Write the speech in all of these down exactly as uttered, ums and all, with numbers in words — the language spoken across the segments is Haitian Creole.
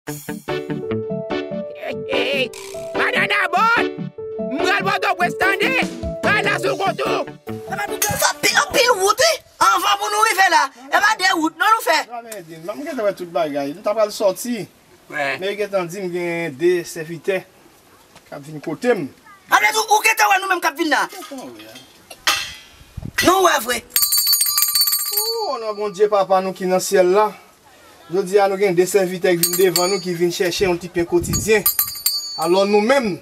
Hey, hey, hey. Madan Nabòt, m pral Pòtoprens tande. Pral la sou kont ou. Sa pi anpil wout, wi. Anvan pou nou rive la. E pa de wout, non, nou fè. Sa vle di, m gentan wè tout bagay. Nou ta pral sòti. Men yo gentan di m gen de sèvitè k ap vin kote m. Sa vle di, ou gentan wè nou menm k ap vin la? Gentan wè. Nou wè vre. O, nan Bondye Papa nou ki nan syèl la. Jodi a, nou gen de sèvitè ki vin devan nou, ki vin chèche yon ti pen kotidyen. Alò, nou menm,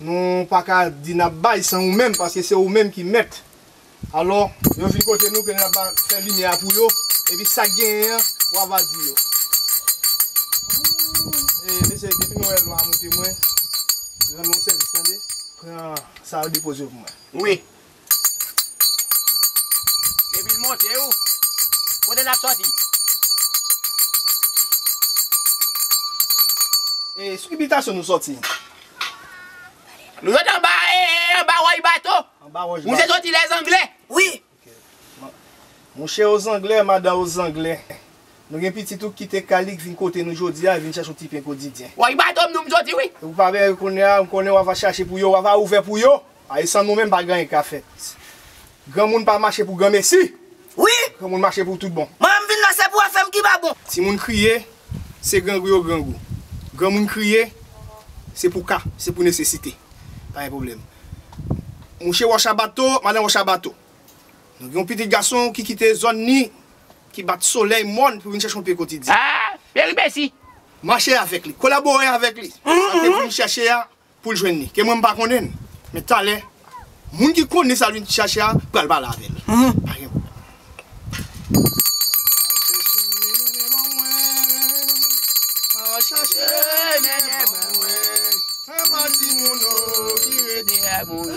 nou pa ka di n ap bay san ou menm, paske se ou menm ki mèt. Alò, yo vin kote nou, ke n ap ba, fè limyè a pou yo, epi sa k genyen an, w a va di yo. E, mesye, depi nou wè lwa a moute mwen, rann mwen sèvis, tande. Pran sa yo, depoze yo pou mwen. Wi. Depi l monte, ou, kote l ap sòti? E, sou ki bitasyon nou sòti? Nou sot anba, e, e, anba wòch bato. Anba wòch bato. Ou se soti Lèzanglè? Wi. Ok. Mon-, monchè Ozanglè, madan Ozanglè. Nou gen pitit ou ki kite kay li k vin kote nou jodi a, vin chache yon ti pen kotidyen. Wòch bato m nou m soti, wi. Ou pa wè kounye a, m konnen w ava chache pou yo, w ava ouvè pou yo. A, e san nou menm pa gen anyen k ka fèt. Granmoun pa mache pou granmesi. Wi. Granmoun mache pou tout bon. Mwen, m vin la, se pou afè m ki pa bon. Timoun kriye, se grangou yo grangou. Granmoun kriye, se pou ka, se pou nesesite. Pa gen pwoblèm. Mouche Wòch a Bato, madan Wòch a Bato. Nou gen yon pitit gason ki kite zòn ni, ki bat solèy mòn pou vin chache yon pen kotidyen. A, peripesi. Mache avèk li, kolabore avèk li. Sa ke pou nou chache a, pou l jwenn li. Ke mwen m pa konnen l. Men talè, moun ki konnen sa l vin chache a, pral pale avè l. Mhm. Pa gen pwoblèm. Al chèche, mennen ban mwen. Al chèche, mennen ban mwen. Fè pati moun ki rete a moun yo.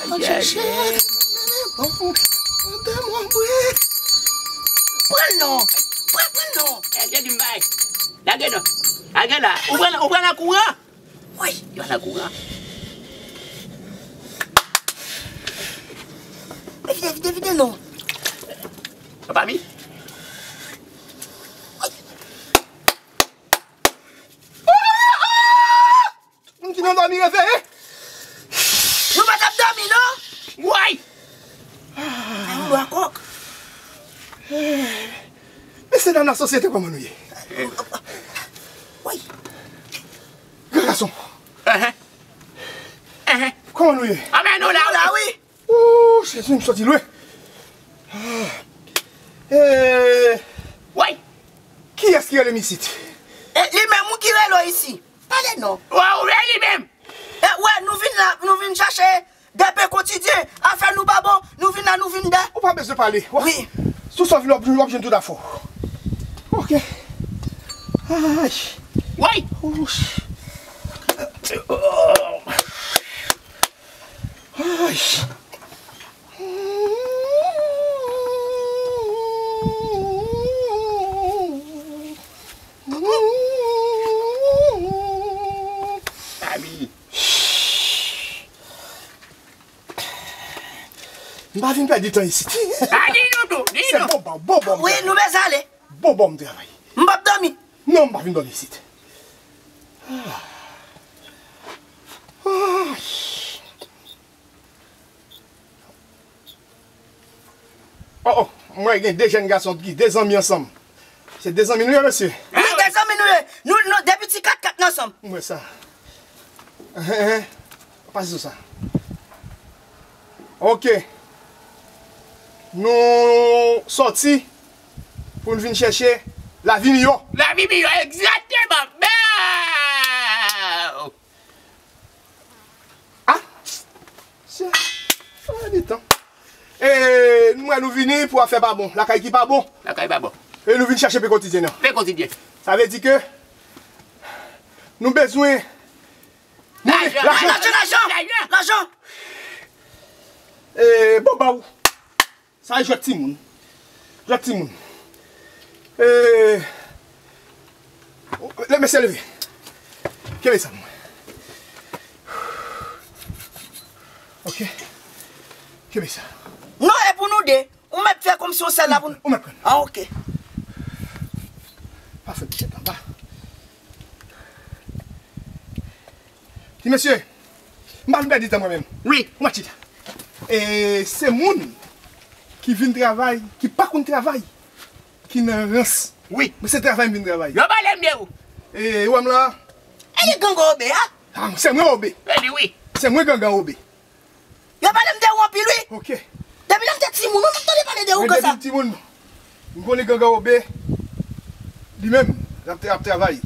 Al chèche, mennen ban mwen. Pran l non. Pran, pran l non. E, Jedi m bay. Lage non. Lage la. Ou pran, ou pran nan kouran. Woy! Yo nan kouran. Vide, vide, vide non. Sa pa mi? Tout moun ki nan dòmi reveye. Nou pa t ap dòmi non. Woy! Ay, yon lwa kòk. Mesye dam nan sosyete, kòman nou ye? Woy! Gran gason. Ehe. Ehe. Kòman nou ye? Anben nou la, nou la, wi. Ooh, Jezi, m sòti lwen. Ah. Eh, woy! Kiyès ki rele m isit? E li menm ou ki rele w isi. Pale non. Wè, ou wè li menm. E wè, nou vin la, nou vin chache de pen kotidyen. Afè nou pa bon, nou vin la, nou vin de. Ou pa bezwen pale. Wi. Sou sa w vin, w ap jwenn, w ap jwenn tout afè w. Ok. Ay. Woy! Ooh. Ay. Ami. M pa vin pèdi tan isit. A, di nou tou, di nou. Se bon, bon, bon, bon. Wi, nou bezwen ale. Bon, bon, m travay. M p ap dòmi. Non, m pa vin dòmi isit. Ah. Ah. Oh, oh, m wè gen de jèn gason ki de zanmi ansanm. Se de zanmi nou ye, mesye? Wi, de zanmi nou ye. Nou, nou, depi ti kat kat nou ansanm. M wè sa. Ehe, ehe. Pase sou sa. Ok. Nou sòti pou n vin chèche lavi miyò. Lavi miyò, egzakteman. Bèw! Ah! Se, ah, di tan. E, m wè nou vini pou afè pa bon. Lakay ki pa bon. Lakay pa bon. E nou vin chèche pen kotidyen nan. Pen kotidyen. Sa vle di ke nou bezwen lajan. Lajan, lajan, lajan. Lajan. E, bon, ba w. Sa e jwèt timoun. Jwèt timoun. E, lè mesye leve. Kenbe sa pou mwen. Ok. Kenbe sa. Non, e pou nou de. Ou mèt fè kòmsi yon sèl la pou nou. Ou mèt pran. Ah, ok. Pa fè pitit anba. Ti mesye, m pa vin pèdi tan mwen menm. Wi. Ou mèt chita. E se moun ki vin travay, ki pa konn travay, ki nan rans. Wi. Men se travay m vin travay. Yo pale m de ou. E ou wè m la? E li gangan Obe a? Ah, se mwen Obe. E li wi. Se mwen gangan Obe. Yo pale m de ou anpil wi. Ok. Depi lè m te timoun, ou tande pale de ou konsa. Men depi m timoun, m konnen gangan Obe, li menm, l ap, ap travay.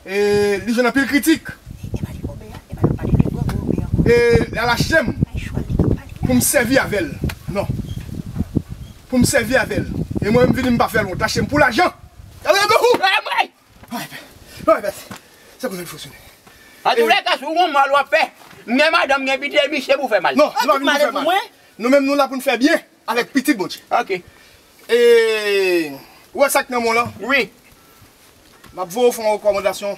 E li jwenn anpil kritik. E pa li Obe a, e pa l ap pale de gangan Obe ankò. E l al achte m pou m sèvi avè l. Non. Pou m sèvi avè l. E mwen menm vini m pa fè l wont. L achte m pou lajan. Gade yon gwo kou. Anmwey! Anmwey, bèt. Se konsa l fonksyone. Antouka, si w gon mal w ap fè, m gen madanm, m gen pitit, e misye pou fè mal. Non, nou pa vin pou fè mal. Nou menm, nou la pou n fè byen avèk pitit Bondye. Ok. E, ou wè sa k nan men w lan? Wi. M ap voye w fè yon rekòmandasyon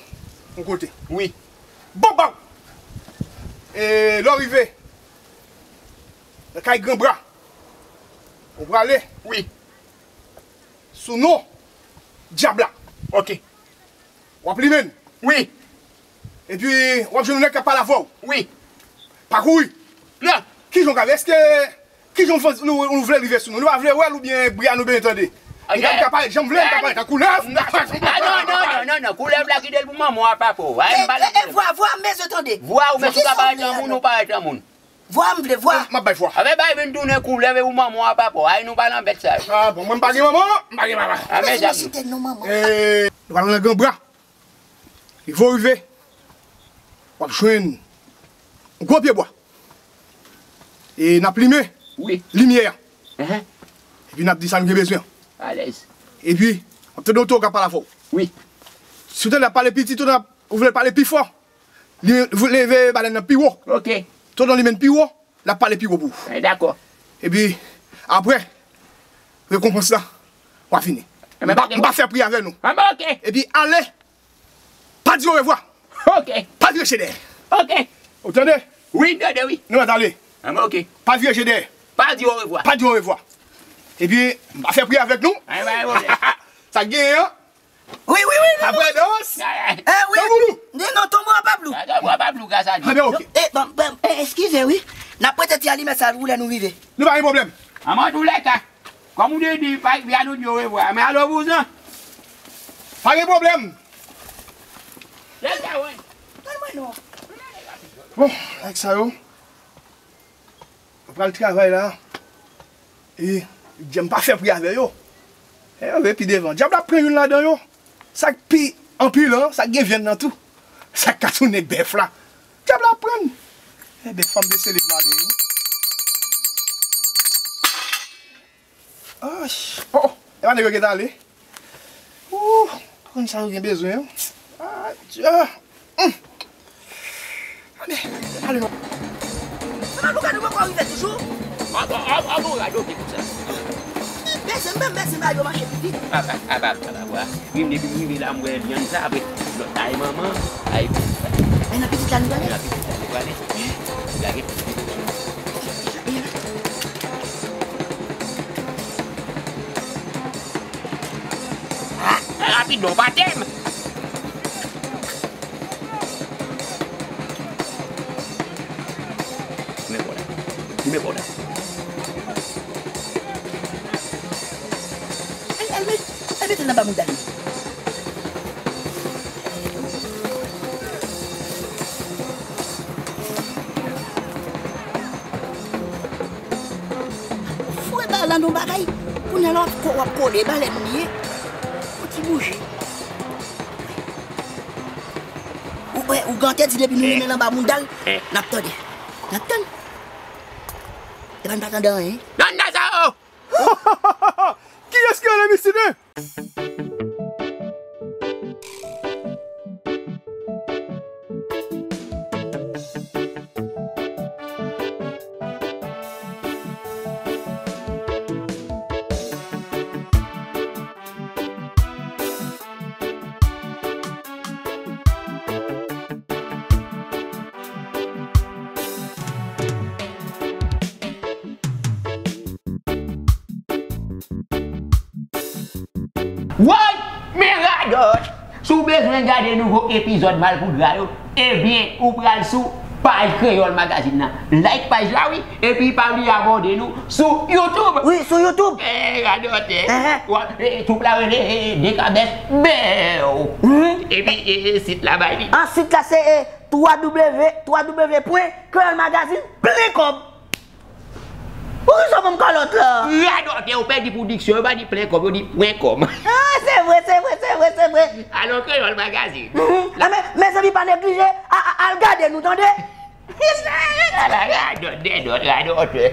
yon kote. Wi. Bon, bon! E, lè w rive nan kay Gran Bra, ou prale. Wi. Sou non Dyab la. Ok. W ap limen l. Wi. Epi, w ap jwenn yon nèg k ap pale avè w. Wi. Pa kouri. Non. Kijan w ka fè? Èske, kijan w fè, nou, nou vle rive sou nou? Nou pa vle wè l oubyen bri a nou bezwen tande? M ka, m ka parèt jan m vle, m ka parèt an koulèv. Ah, non, non, non, non, non. Koulèv la kite l pou manman w a papa w. Ay, m pale. E, e, e, vwa, vwa m bezwen tande. Vwa ou menm si w ka parèt an moun, ou parèt an moun. Vwa m vle, vwa. M ap bay vwa. Avè bay vin tounen koulèv e pou manman w a papa w. Ay, nou pa nan bèt sa yo. Ah, bon, mwen m pa gen manman, m pa gen papa. Ah, men sa. Site non manman. E, nou pral nan Gran Bra. Rive w rive, w ap jwenn yon gwo pye bwa. E n ap limen limyè a. Epi n ap di sa nou gen bezwen an. Alèz. Epi, w ap tande oto k ap pale avè w. Wi. Si w tande l ap pale piti, tande l ap, ou vle l pale pi fò, li, leve balèn nan pi wo. Ok. Tande w limen l pi wo, l ap pale pi wo pou ou. Dakò. Epi, apre, rekonpans la, w a fini. M pa, m pa fè pri avè nou. Anben, ok. Epi, ale. Pa di orevwa. Ok. Pa vire je dèyè. Ok. Ou tande? Wi, m tande, wi. Nou mèt ale. Anben, ok. Pa vire je dèyè. Pa di orevwa. Pa di orevwa. Epi, m pa fè pri avèk nou. Anben, pa gen pwoblèm. Sa k genyen an? Wi, wi, wi, wi. Apre dans. Eh, wi. Tanboulou. Di non, tonbo a pa blou. Ah, tonbo a pa blou, ka sa di. Anben, ok. Eh, bon, bon, eh, eskize, wi. N ap prete ti alimèt sa pou lè nou rive. Nou pa gen pwoblèm. Anben, antoulèka. Kòm ou te di, pa, ya nou di orevwa, men alo vouzan. Pa gen pwoblèm. Bon, nèg sa yo, yo pral travay la. E, djab pa fè pri avè yo. E, yo vle pi devan. Djab la pran youn ladan yo. Sa k pi anpilan, sa k gen vyann nan tou. Sa k ka tounen bèf la. Dyab la pran. Enben, fò m desele m ale, wi. Ay, oh, oh, e pa nèg yo gentan ale. Ooh, pa konn sa yo gen bezwen, an. Ay, Dye. Hum. Anben, ale non. Sa pa nou gade mwen kò rive toujou? Ap, ap, ap, ap, radote konsa. Bese, m pa bese, m pa yo mache pi vit. Ap, ap, ap, ap, ap, ap, ap. Wi, m depi m rive la, m wè vyann sa, apre, lòt, ay manman, ay pitit la. Ay nan pitit la, nou prale? Nan pitit la, nou prale. Lage pitit la. Ah, rapid, non, pa tèm. Men bon la. Men bon la. Al, al, met, al, met l nan ba mouda li. Foure ba la nan bagay. Kounye a la w ap ko-, w ap kole, balèn li ye. Yon ti bouji. Ou, ou, ou gate di depi nou limen l anba mouda l, n ap tande. N ap tann. Epa n pa tande anyen. Nan nèg sa yo! Kiyès ki rele misye de? Woy! Men radòt! Si w bezwen gade nouvo epizòd Malpougra yo, Ebyen, ou pral sou paj Kreyòl Magazine nan. Like paj la, wi. Epi pa bliye abòne nou sou YouTube. Wi, sou YouTube. Eh, radòtè. Ehe. Wa- eh, Twoup la rele eh, Dekabès. Bèw. Mhm. Epi eh, eh, sit la bay li. An sit la se eh, w w w pwen kreyòl magazine pwen kòm. Ou ki sa ban m kalòt la? Radòtè, ou pèdi pou diksyon, yo pa di plen kòm, yo di pwen kòm. Ah, se vre, se vre, se vre, se vre. Alò, Kreyòl Magazine. Mhm. Ah, men, mezanmi, pa neglije a- a- al gade nou, tande? Ala radòt, dèdòt, radòtè.